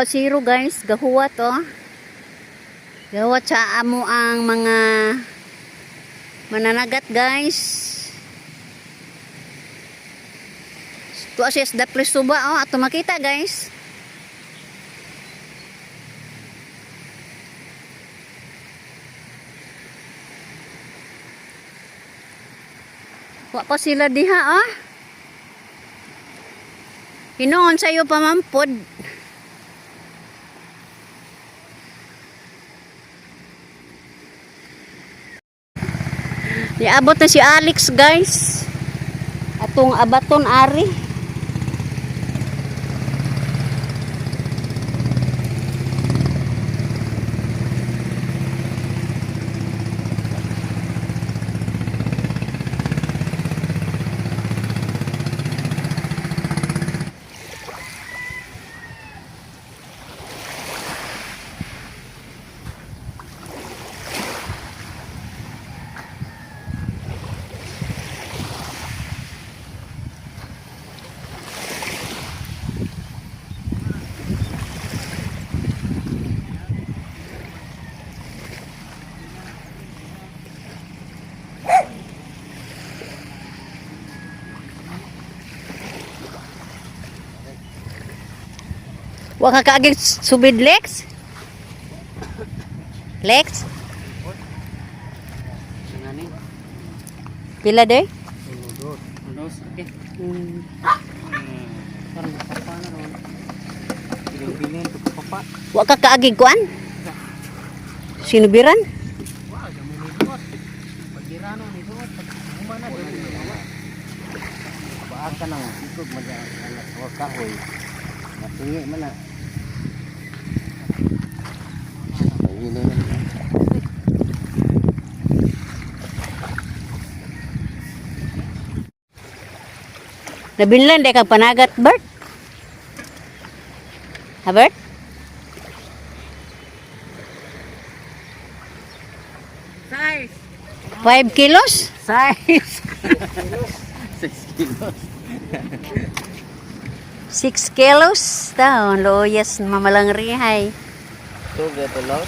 Aguasero, guys, gahuwat oh. Gahuwat sa amo ang mga mananagat, guys. Tuwa siya sa Daplis Suba oh, ato makita, guys. Wa pa sila diha ah. Hinoon sa'yo pamampod. Niabot na si Alex, guys. Atong abaton ari. Wa ka kaagig subid, Lex? Lex? Pila day? Dos, okay. Parang papa na ron. Bilin-bilin, papa. Wa ka kaagig kuan? Sinubiran? Wow, dami ni buot. Pagirano ni buot, pag humana dali na wala. Baaka nang ikog mag anak wa kahoy. Matingi man na. Ayun na. Nabinlan day kag panagat, Bert? Ha, Bert? Size. 5 kilos? Size. 6 kilos. 6 kilos? Taon, loyas, mamalang rihay. So, gato lang.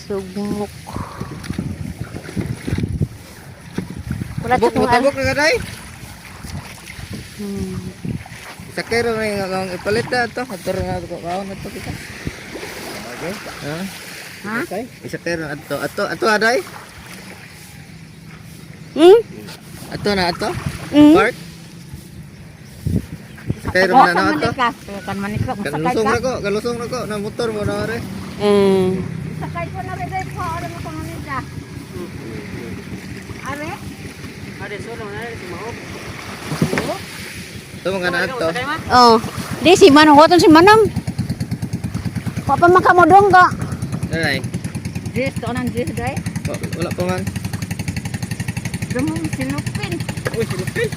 Sugmok. Wala Tabok sa mo, kung tabok na kaday. Hmm. Sakero na yung ang ipalit na ito. Ato na ito kaon na ito kita. Okay. Ha? Ha? Okay. Isakero na ato. Ato ato aday. Hmm? Ato na ato. Hmm? Park. Sakero na na ato. Kan manik ka, masakay Kalusong ka. na ko, kalusong na ko na motor mo na ore. Hmm. Sakay ko na rin ko, ano mo kung ano ka. Are? Ade solo na rin mao. Ito mga na ato. Oh. Di si Manong, waton si Manong. Wa pa man kamodong ka. Nanay. Dres, to nang dres, dre. Wala pa man. Dumong silupin. Uy, silupin.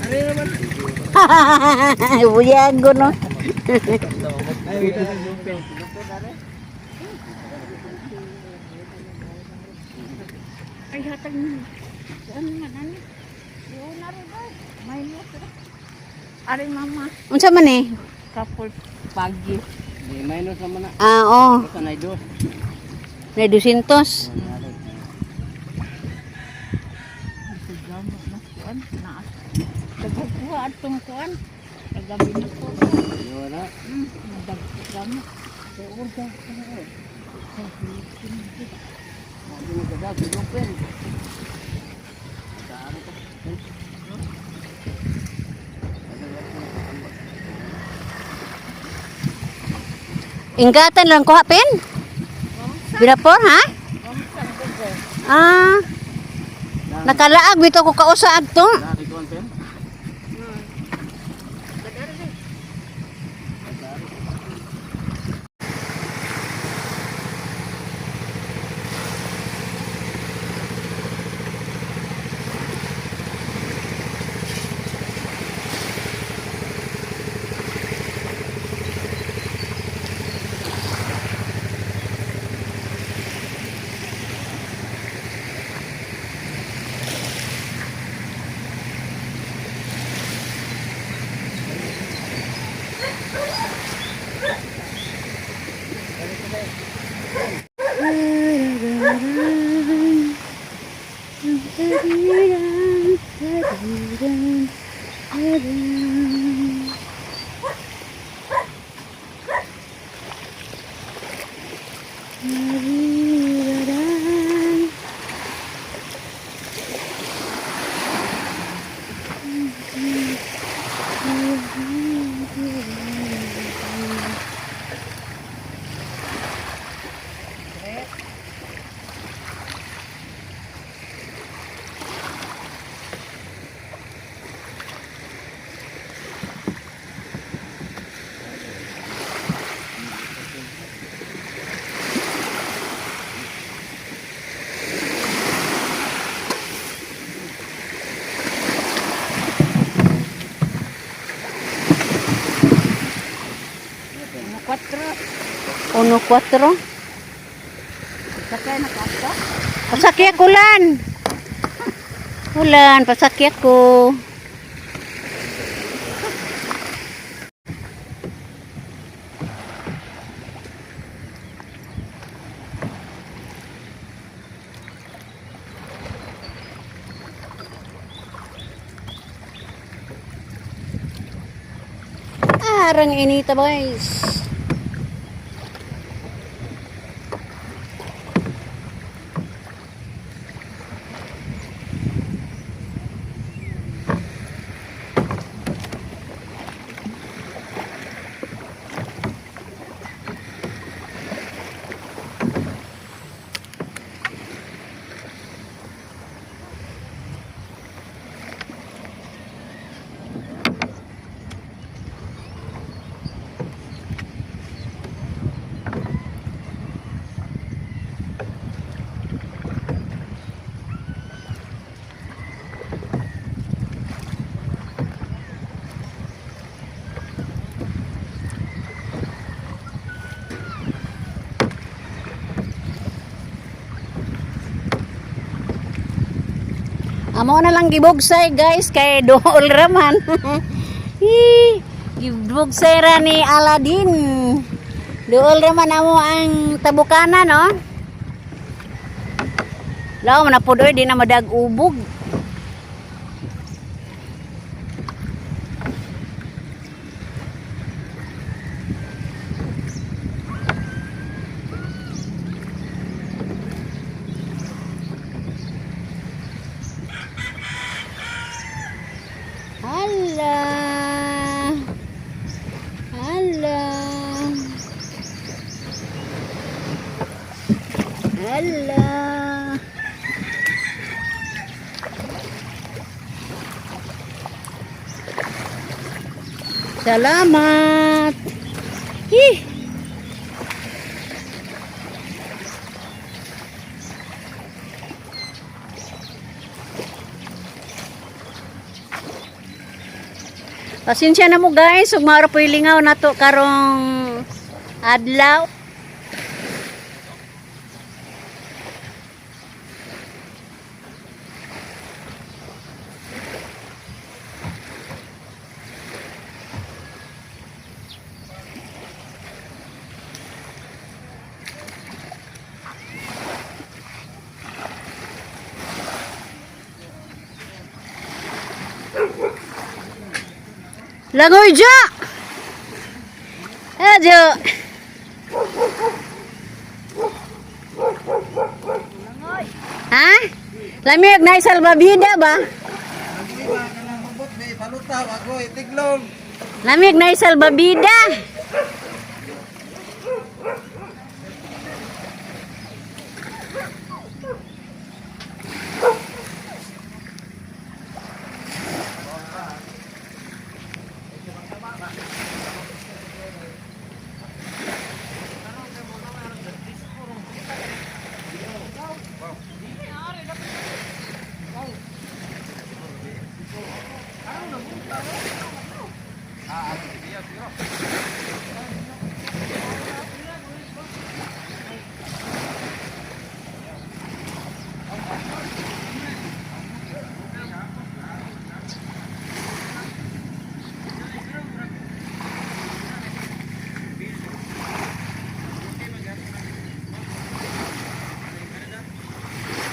Ano naman? Buyago no. Ay, silupin. Ay, hatag na. Ano man, ano? Una rin ba? May ra. Are, mama. Unsa man eh? Kapul pagi. Di minus naman na. Ah, oh. Basta na dos. Na 200. Sigamo na kuan. Na. Nagkukuha atong kuan. Kagabi na ko. Wala. Nagkukuha. Hindi mo kada silupin. Ingatan lang kuha pen. Binapor ha? Ah. Nakalaag bitaw ko kausa adto. Na di kon pen. Kwatro. Uno, kwatro. Sakay na ka? Pasakya ko lan. Ulan, pasakya ko. Arang inita, guys. Amo na lang gibugsay, guys, kay dool raman. Hi, gibugsay ra ni Aladdin. Dool raman amo ang tabukanan, no? Law man na pud oy, di na madag-ubog. Hala. Hala. Hala. Salamat. Hi. Pasensya na mo, guys, ug maaro po lingaw nato karong adlaw. Langoy jo. Eh jo. Ha? Lamig na salbabida ba? Lamig na salbabida.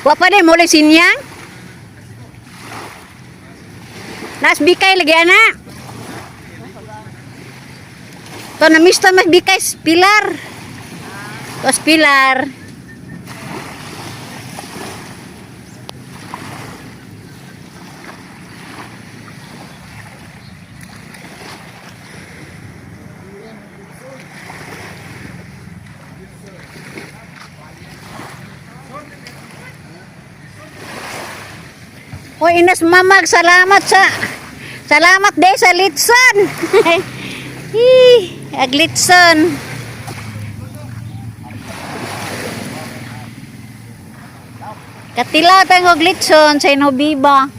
Wa pa din mo sinyang. Nas bikay lagi ana. To na misto mas bikay pilar. Tos pilar. Hoy Inas Mamag, salamat de sa litson. Hi, aglitson. Katila tayong og litson sa Inobiba.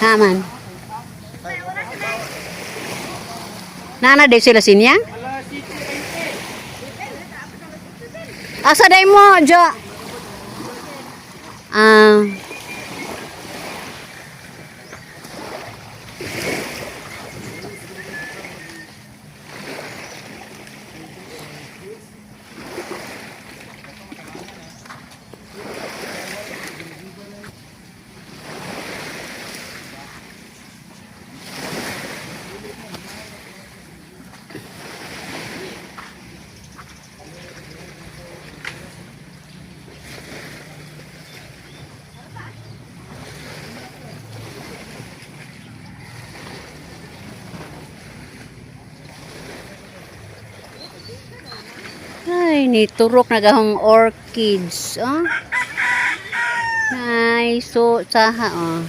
Haman. Nana de sila sinyang? Asa day mo, Jo? Ah. Ay, niturok na gahong orchids, oh. Ay, so, saha, oh.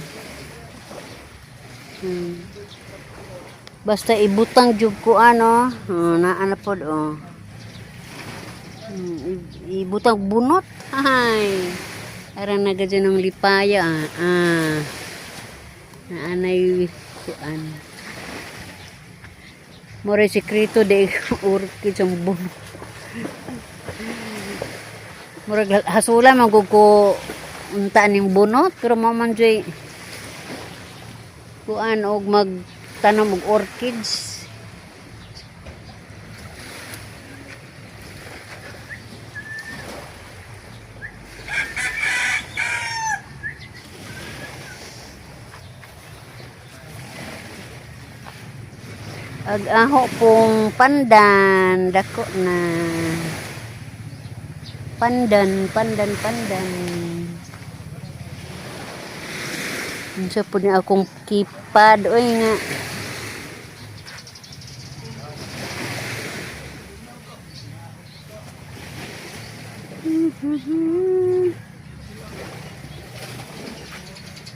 Basta ibutang jud ko ano, oh, naa na pod oh. Ibutang bunot. Ay. Aran na gadyo ng lipaya, ah. Ah. Naanay kuan. More sekreto de orchids ang bunot. Murag hasula man gud ko unta ning bunot pero mao man joy kuan og magtanom og orchids. Ag aho pong pandan dako na. Pandan, pandan, pandan. Unsa po ni akong keypad oy nga.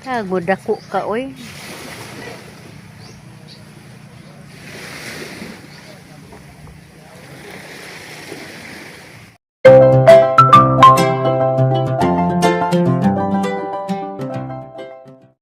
Tag mo dako ka oy.